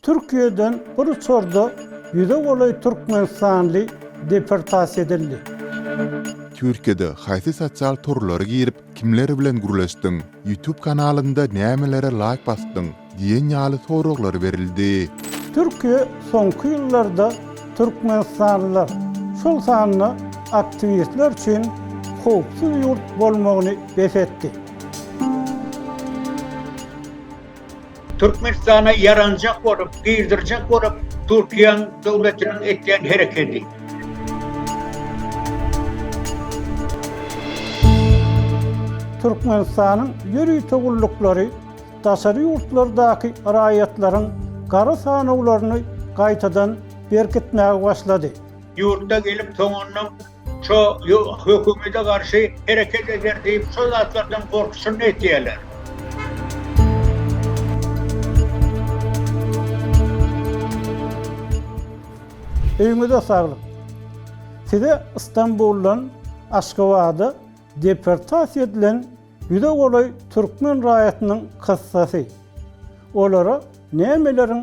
Türkiýeden bir uçarda ýüze golaý türkmenistanly deportasiýa edildi. Türkiýede haýsy sosial torlara girip, kimler bilen gürleşdiň? Youtube kanalynda nämelere laýk basdyň? diýen ýaly soraglar berildi. Türkiýe soňky ýyllarda türkmenistanlylar, şol sanda aktiwistler üçin howpsuz ýurt bolmagyny bes etdi. Türkmenistana ýaranjak bolup, girdirjek bolup Türkiýäň döwletiniň etýän herekedi. Türkmenistanyň ýörite gulluklary daşary ýurtlardaky raýatlaryň gara sanawlaryny gaýtadan berkitmäge başlady. Ýurtda gelip soňundan şo hökümete garşy hereket eder diýip şo zatlardan gorkusyny etýärler. Öýüňize saglyk. Size Stambuldan Aşgabada deportasiýa edilen ýüze golaý türkmen raýatynyň kyssasy, olara nämeleriň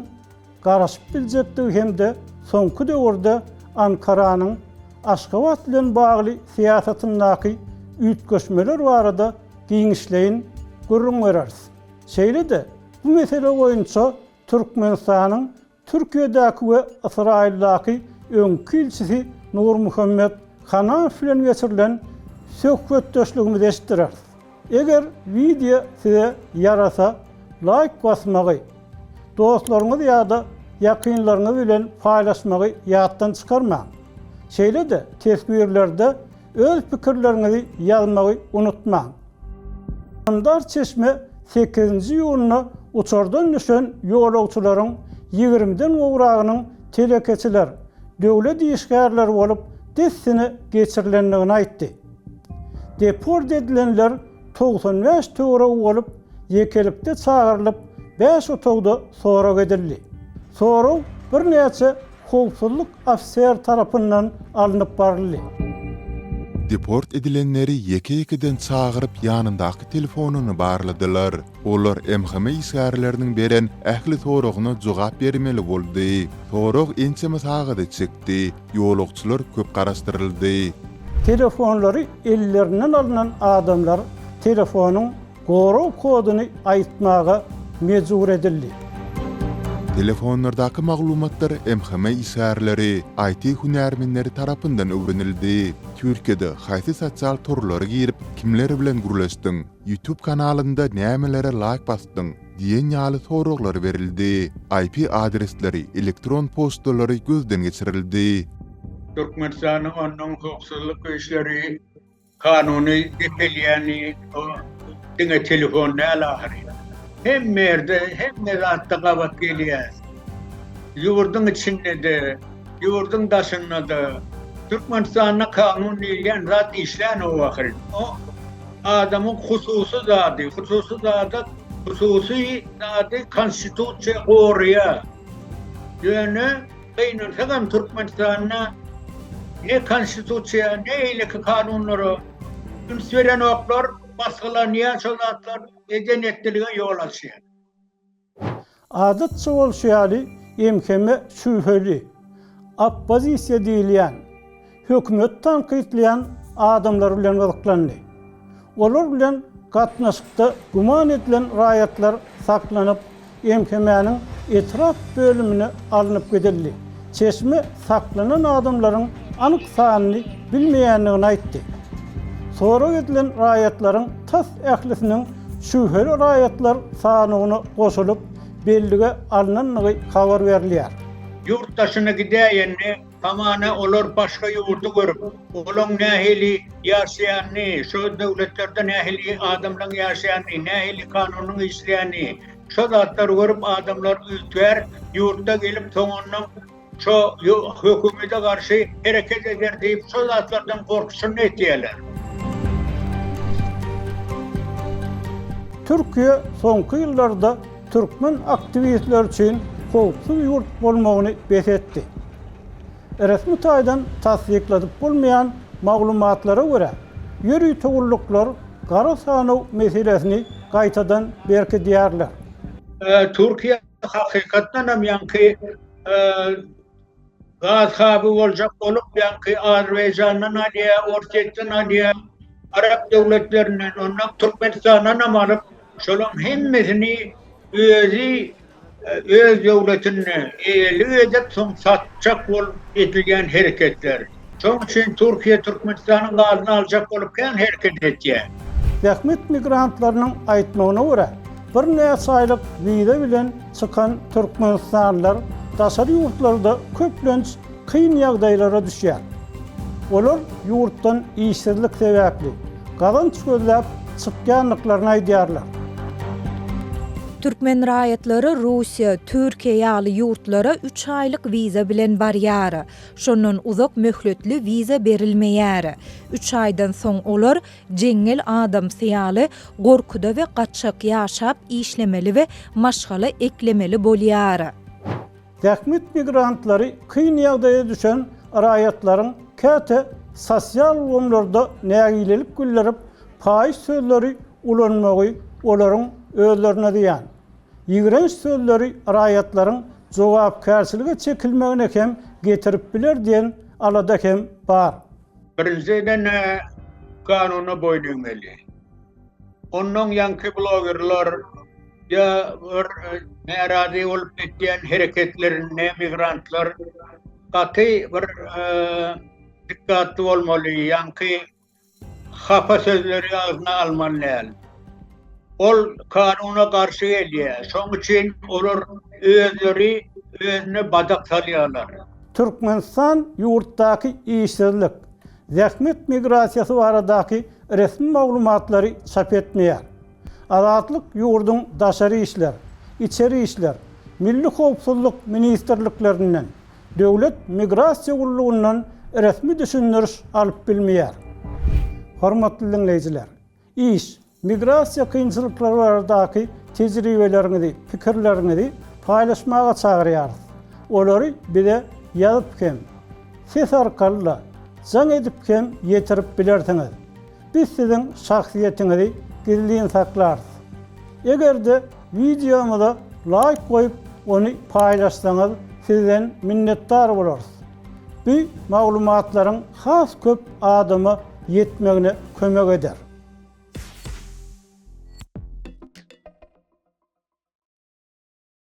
garaşyp biljekdigi hem-de soňky döwürde Ankaranyň Aşgabat bilen bagly syýasatyndaky üýtgeşmeler barada giňişleýin gürrüň bereris. Şeýle-de bu mesele boýunça Türkmenistanyň Türkiýedäki we Ysraýyldaky öňki ilçisi Nurmuhammet Hanamow bilen geçirilen söhbetdeşligimizi eşitdireris. Eger wideo size ýarasa laýk basmagy, dostlaryňyz ýa-da ýakynlaryňyz bilen paýlaşmagy ýatdan çykarmaň. Şeýle-de teswirlerde öz pikirleriňizi ýazmagy unutmaň. Ynamdar çeşme sekizinji iýunda uçardan düşen ýolagçylaryň ýigrimiden gowragynyň telekeçiler, döwlet işgärleri bolup dessine geçirilendigini aýtdy. Deport edilenler 95 töweregi bolup, ýekelikde çagyrylyp, bäş otagda sorag edildi. Sorag birnäçe howpsuzlyk ofiseri tarapyndan alnyp baryldy. Deport edilenleri ýeke-ýekeden çagyryp, ýanyndaky telefonyny barladylar. Olar MHM işgärleriniň beren ähli soragyna jogap bermeli boldy. Sorag ençeme sagada çekdi. Ýolagçylar köp garaşdyryldy. Telefonlary ellerinden alnan adamlar telefonyň gorag koduny aýtmaga mejbur edildi. Telefonlardaky maglumatlar MHM işgärleri, IT hünärmenleri tarapyndan öwrenildi. Türkiýede haýsy sosial torlara girip, kimler bilen gürleşdiň? Youtube kanalynda nämelere laýk basdyň? Diýen ýaly soraglar berildi. IP adresleri, elektron poçtalary gözden geçirildi. Türkmenistanyň ondan howpsuzlyk güýçleri kanuny depelýäni o diňe telefon däl ahyry. Hemme ýerde, hemme zatda gabat gelýär. Ýurduň içinde-de, ýurduň daşynda-da Türkmenistanda kanun diýilýän zat işlänok ahyry. O adamyň hususy zady, hususy zada, hususy zady konstitusiýa goraýar. Ýöne gynansagam Türkmenistanda ne konstitusiýa, ne eýleki kanunlara üns berenoklar, basgylanýar şol zatlar, eden-etdilige ýol açýar. Adatça bolşy ýaly, MHM şübheli, oppozisiýa diýilýän, hökümeti tankytlaýan adamlar bilen gyzyklandy. Olar bilen gatnaşykda güman edilen raýatlar saklanyp, MHM-niň etrap bölümine alnyp gidildi. Çeşme saklanan adamlaryň anyk sanyny bilmeýändigini aýtdy. Sorag edilen raýatlaryň tas ählisiniň şübheli raýatlar sanawyna goşulyp, bellige alnandygy habar berilýär. Ýurt daşyna gidäýende, hamana olar başga ýurdy görüp, olaň nähili ýaşaýanyny, şo döwletlerde nähili adamlaň ýaşaýanyny, nähili kanunyň işleýänini, şo zatlary görüp adamlar üýtgär, ýurtda gelip soňundan şo hökümete garşy hereket eder diýip şo zatlardan gorkusyny etýärler. Türkiýe soňky ýyllarda türkmen aktiwistleri üçin howpsuz ýurt bolmagyny bes etdi. Resmi taýdan tassykladyp bolmaýan maglumatlara görä, ýörite gulluklar gara sanaw meselesini gaýtadan berkidýärler. Türkiýe. Hakykatdan hem ýaňky gaz haby boljak bolup, ýaňky Azerbaýjandan alýar, Orsýetden alýar, Arap döwletlerinden, ondan Türkmenistandan hem alyp, şolaryň hemmesini özi öz döwletinde eýelik edip, soň satjak bolup edilýän hereketler. Şonuň üçin Türkiýe Türkmenistanyň gazyny aljak bolup kän hereket etýär. Zähmet migrantlarynyň aýtmagyna görä, birnäçe aýlyk wiza bilen çykan türkmenistanlylar daşary ýurtlarda köplenç kyn ýagdaýlara düşýär. Olar ýurtdan işsizlik sebäpli, gazanç gözläp çykýandyklaryny aýdýarlar. Türkmen raýatlary Russiýa, Türkiýe ýaly ýurtlara üç aýlyk wiza bilen barýar. Şondan uzak möhletli wiza berilmeýär. Üç aýdan soň olar jeňňel adamsy ýaly gorkuda we gaçak ýaşap işlemeli we maşgala eklemeli bolýar. Zähmet migrantlary kyn ýagdaýa düşen raýatlaryň käte sosial ulgamlarda nägilelik bildirip, paýyş sözleri ulanmagy olaryň özlerine zyýan. Ýigrenç sözleri raýatlaryň jogapkärçilige çekilmegine hem getirip biler diýen alada hem bar. Birinjiden-ä kanuna boýun egmeli. Onnoň ýaňky blogerler ýa bir närazy bolup etýän hereketlerinde migrantlar gaty bir dikgatly bolmaly, ýaňky hapa sözleri agzyna almaly däl. Ol kanuna garşy gelýär. Şoň üçin olar özleri özüne badak salýarlar. Türkmenistan ýurtdaky işsizlik, zähmet migrasiýasy baradaky resmi maglumatlary çap etmeýär. Azatlyk ýurduň Daşary işler, Içeri işler, Milli howpsuzlyk ministrliklerinden, Döwlet migrasiýa gullugyndan resmi düşündiriş alyp bilmeýär. Hormatly diňleýjiler! Iş, migrasiýa kynçylyklary baradaky tejribeleriňizi, pikirleriňizi paýlaşmaga çagyrýarys. Olary bize ýazyp hem, ses arkaly-da, jaň edip hem ýetirip bilersiňiz. Biz siziň şahsyýetiňizi gizlin saklarys. Eger-de wideomyza laýk goýup, ony paýlaşsaňyz sizden minnetdar bolarys. Bu maglumatlaryň has köp adama ýetmegine kömek eder.